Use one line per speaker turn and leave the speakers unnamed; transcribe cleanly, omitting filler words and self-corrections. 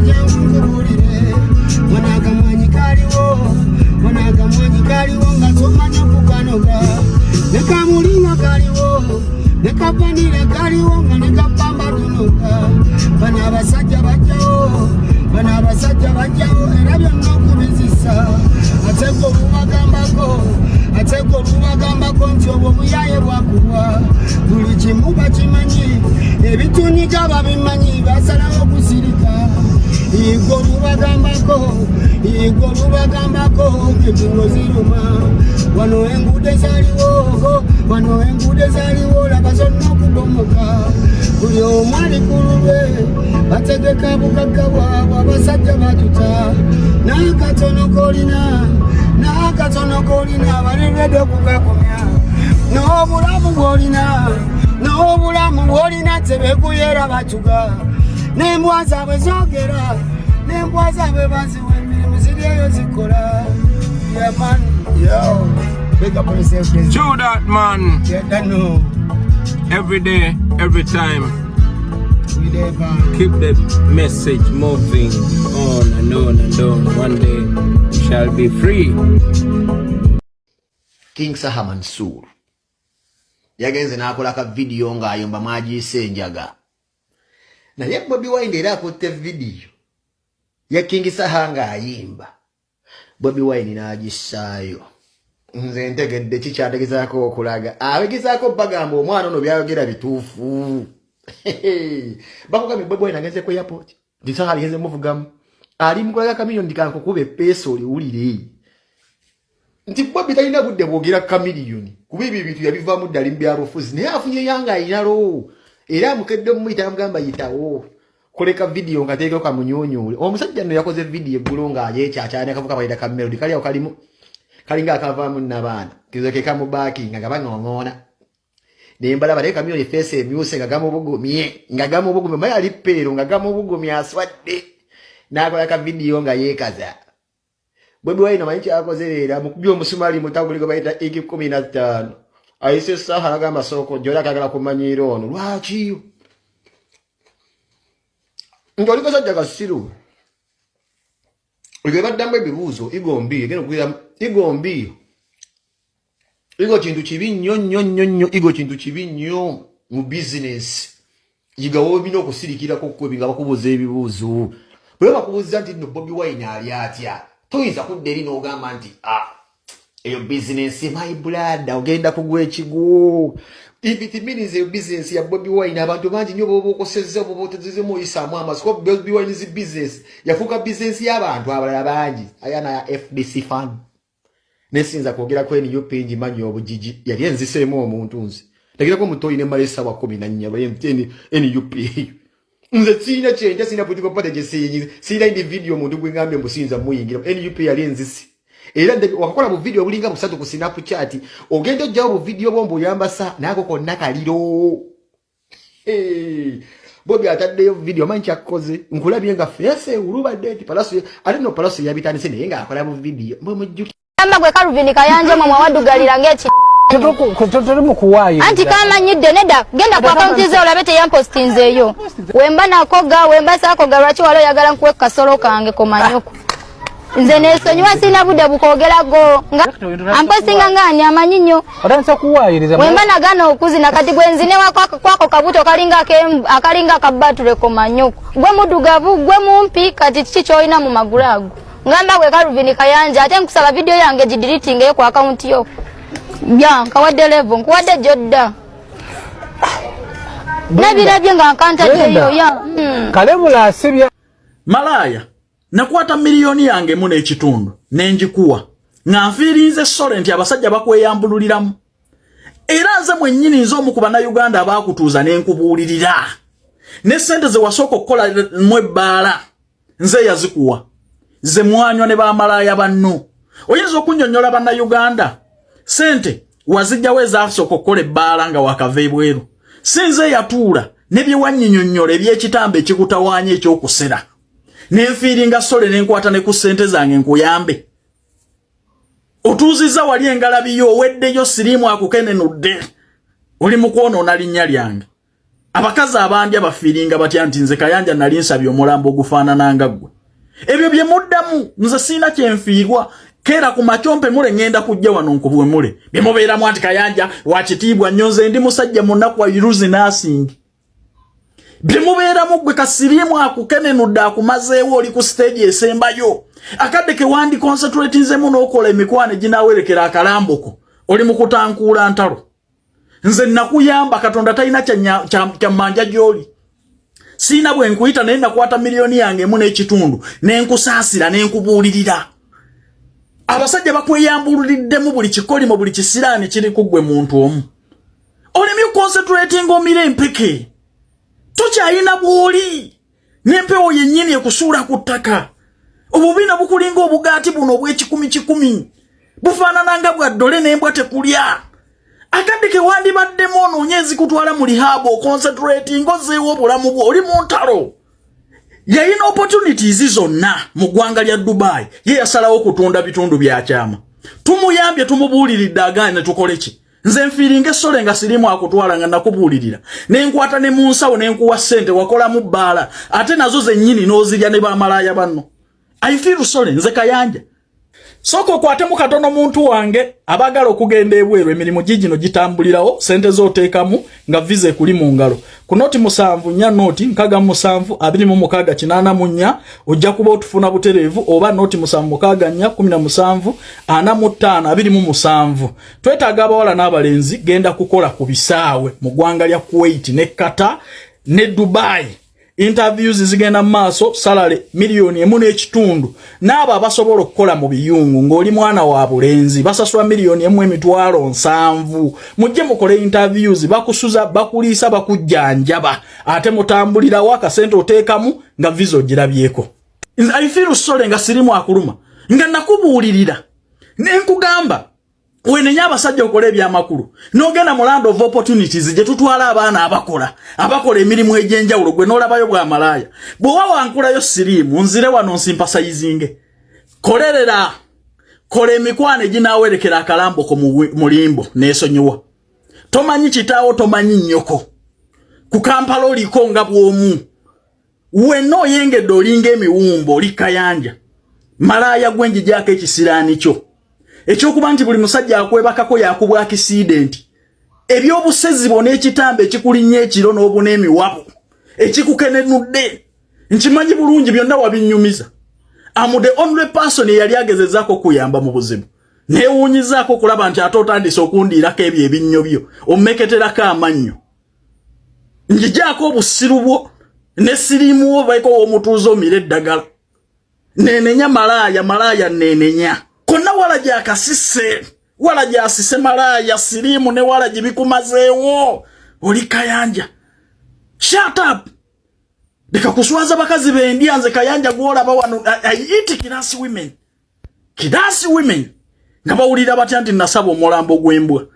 Jangu nkubulire, mwana akamwanyi kaliwo, mwana akamwanyi kaliwo nga tomanya kukanoga, ne kamulinga kaliwo, ne kavanira kaliwo, nga ne kapamba tunoga. Bano abasajja bajjawo, bano abasajja bajjawo, era byonna okubizisa. Ate gwe olubagambako, ate gwe olubagambako nti obwo buyaye bwakubwa. Buli kimu bakimanyi, ebitunyika babimanyi, basalawo kusirika. Igwe olubagambako, igwe olubagambako, enjingo ziruma. Wano enguudo zaliwo, wano enguudo zaliwo, laba zonna okubomoka. Buli omu ali ku lulwe, bategeka bugagga bwabwe. Abasajja batuta n'akatono kolina, n'akatono kolina balirwedde okukakomya. N'obulamu bwolina, n'obulamu bwolina tebekuyera, batuga n'embwa zaabwe zogera, n'embwa zaabwe baziwa emirimu, ziri eyo zikola. Yeah, man. Yo, big up on yourself, President.
True that, man.
Yeah, that no.
Every day, every time.
We there, man.
Keep the message moving on and on and on. One day we shall be free.
King Saha Mansour yagenze n'akola ka vidiyo ng'ayomba, mwagiyise enjaga, naye Bobi Wine era akutte vidiyo ya King Saha ng'ayimba, Bobi Wine n'agissaayo. Nze ntegedde kikyategezaako okulaga, abegezaako bagamba omwana ono byayogera bituufu. Bakugambye Bobi Wine agenze ku airport nti Saha aligenze muvugamu, ali mukulaga Chameleone nti kankukuba epeesa oliwulire nti Bobi talina budde bwogera Chameleone, kuba ebyo ebintu yabivaamu ddali mu byabufuzi, naye afunye yanga ayinalo era amukedde omuyita, amugamba yitawo koleka vidiyo nga teekeko kamunyunyuule. Omusajja nno yakoze vidiyo eggulo ng'ayeekyakyanya akavuka bayita ka Melody, kali awo kalimu kalinga akavaamu nabaana kizo ke kamubaakinga nga baŋoŋoona nembalaba, naye Chameleone face emyuse nga gamubugumye, nga gamubugumye maye ali peero nga gamubugumye, aswadde n'akola ka vidiyo nga yeekaza. Bobi Wine omanyi kyakoze leero? Amukubye omusumali mutaguli gwe bayita igi 15, ayise essaaha nagamba sooka ojja, oli akagala kumanyiira ono lwaki nti oli kasajja kasiru. Ge baddamu ebibuuzo, ego mbi, egenda okugera ego mbi. Ego kintu kibi nnyo nnyo nnyo nnyo. Ego kintu kibi nnyo mu bizinesi. Yigawo olina okusirikirako kwebi nga bakubuuza ebibuuzo. Bwe bakubuuza nti nno Bobi Wine ali atya, toyinza kudda eri n'ogamba nti ah, eyo bizinesi, my brother, ogenda kugwa ekigwo. If it means eyo bizinesi ya Bobi Wine, abantu bangi nnyo boba okosezza, boba otezezemu, oyisaamu amaaso, kuba Bobi Wine zi bizinesi yafuuka bizinesi y'abantu abalala bangi. Ayana ya FDC fan nesinza kwogera ku NUP, ngimanyi obugigi yali enziseemu omuntu. Nze ndagirako mutoyi nemala essaawa 14 lwa NUP eyo. Nze siina kyenja, siina political party gye siina individual omuntu gwe ngambye mbu siyinza muyingira. NUP yali enzisi era wakakola bu video obulinga busatu ku Snapchat, ogenda ojjawo bu video bwo mbuyambasa naako konna kaliro. Hey, Bobi ataddeyo video, amanyi kyakkoze, nkulabye nga face ulubadde nti Palaso, ate no Palaso yabitandise naye ng'akola bu video mbwe mujjuki.
Gamba gwe Calvin Kayanja, mwe mwawaddugalira ng'eki
Tuli mu kuwaayo.
Anti kamanyidde nedda, genda ku akawunti ze olabe teyampostinzeeyo. Wemba nakoga, wemba saakoga, lwaki wali oyagala nkuwe kasolo kange komanyoko? Nze nesonyiwa, sirina budde bukwogerako nga ampostinga ngaani amanyi nnyo.
Otandise kuwaayiriza.
Wemba nagana okuzina, kati gwe nzine kwako kabuto kalinga akalinga akabatule komanyoko. Gwe muddugavu, gwe mumpi, kati kiki kyolina mu magulu ago? Ngamba gwe Calvin Kayanja, ate nkusaba vidiyo yange gidiritingeyo ku akawunti yo. Ya nkawadde level, nkuwadde jodda nabirabye nga nkantaddeyo ya.
Kalebula asibye.
Malaaya, nakwata miliyoni yange emu n'ekitundu ne njikuwa nga nfiirinze sole nti abasajja bakweyambululiramu, era nze mwennyini nze omu ku Bannayuganda abaakutuuza ne nkubuulirira ne ssente ze wasooka okukola mu ebbaala, nze yazikuwa ze mwanywa ne bamalaaya banno. Oyinza okunnyonnyola Bannayuganda ssente wazijjawo ezasooka okukola ebbaala nga wakava ebweru? Si nze eyatuula ne bye wannyinyonnyola eby'ekitambo ekikutawaanya ekyokusera nenfiiringa sole nenkwata ne ku ssente zange nkuyambe? Otuuzizza wali engalabi yo, oweddeyo, siriimu akukenenudde, oli mu kwonoona linnya lyange. Abakazi abandya bafiiringa batya nti nze Kayanja nali nsabye omulambo ogufaanana nga ggwe? Ebyo bye muddamu, nze siina kyenfiirwa. Keera ku makyompe mule, ŋŋenda kujja wano nkubwe mule. Bye mubeeramu anti Kayanja wakitiibwa nnyo, nze ndi musajja munaku wa iruzi nursing. Bye mubeeramu, ggwe kasiriimu akukenenudde, akumazeewo, oli ku stage esembayo. Akadde ke wandi concentratinzemu n'okola emikwano eginaawerekera akalamboko, oli mu kutankuula ntalo. Nze nakuyamba, Katonda talina kyammanja gy'oli, siina bwe nkuyita, naye nakwata miliyoni yange emu n'ekitundu nenkusaasira, nenkubuulirira. Abasajja bakweyambululiddemu buli kikolimo, buli kisiraani kiri ku ggwe. Muntu omu olemye concentrating, omire empeke, tokyalina bw'oli n'empewo yennyini ekusuula ku ttaka. Obubiina bukulinga obugaati buno obw'ekikumi kikumi, bufaanana nga bwa ddole n'embwa tekulya. Akadde ke wandibaddemu onoonye ezikutwala mu rehab, oconcentrating, ozeewo obulamu bwo. Oli mu ntalo. Yalina opportunities zonna mu ggwanga lya Dubai, ye yasalawo okutunda bitundu bya kyama. Tumuyambye, tumubuuliridde, agaane, tukole ki? Nze nfiiringa essole nga sirimu akutwala, nga nakubuulirira, nenkwata ne mu nsawo nenkuwa ssente, wakolamu bbaala, ate nazo zennyini n'ozirya ne bamalaaya banno. I feel sorry, nze Kayanja. Sooka okwatemu katono, muntu wange. Abaagala okugenda ebweru, emirimu gigino gitambulirawo, sente z'oteekamu nga visa ekuli mu ngalo. Ku 074 067 26 84 ojja kuba otufuna butereevu, oba 076 4 17 45 27. Twetaaga abawala n'abalenzi genda kukola ku bisaawe mu ggwanga lya Kuwait ne Qatar ne Dubai. Interviews zigenda mu maaso, salary 1.5 miliyoni. N'abo abasobola okukola mu biyungu, ng'oli mwana wa bulenzi, basasula 1,700,000. Mujje mukole interviews, bakusuza, bakuliisa, bakujjanjaba, ate mutambulirawo. Akasente oteekamu nga visa ogirabyeko. I feel sorry nga sirimu akuluma, nga nakubuulirira ne nkugamba wenenye abasajja, okola ebyamakulu, n'ogenda mu land of opportunities gye tutwala abaana abakola emirimu egy'enjawulo, gwe n'olabayo bwamalaaya. Bw'oba wankulayo siriimu, nzire wano nsimpasayizinge. Kolerera, kola emikwano eginaawerekera akalamboko mu limbo. Neesonyiwa, tomanyi kitaawo, tomanyi nnyoko. Ku Kampala oliko nga bw'omu, wenna oyengedde, olinga emiwumbo, oli Kayanja malaaya. Gwe njijako ekisiraani kyo ekyokuba nti buli musajja akwebakako yakubwa accident, ebyobusezi bwo n'ekitambo ekikulinnya ekiro n'obuna emiwabo ekikukenenudde, nkimanyi bulungi, byonna wabinyumiza. Am the only person eyali agezezaako okuyamba mu buzibu. Neewuunyizaako okulaba nti ate otandise okundiirako ebyo ebinnyo byo, ommeketerako amannyo. Njijaako obusiru bwo ne siriimu wo, baiko w'omutuuze, omire eddagala. Nenenya malaaya, malaaya nenenya konna, wala gyakasise, wala gyasise malaaya, siriimu ne wala gibikumazeewo. Oli Kayanja, shut up, leka kuswaza bakazi bendya. Nze Kayanja gwolaba wano, I eat class women, class women. Nga bawulira batya nti nasaba omulambo gw'embwa?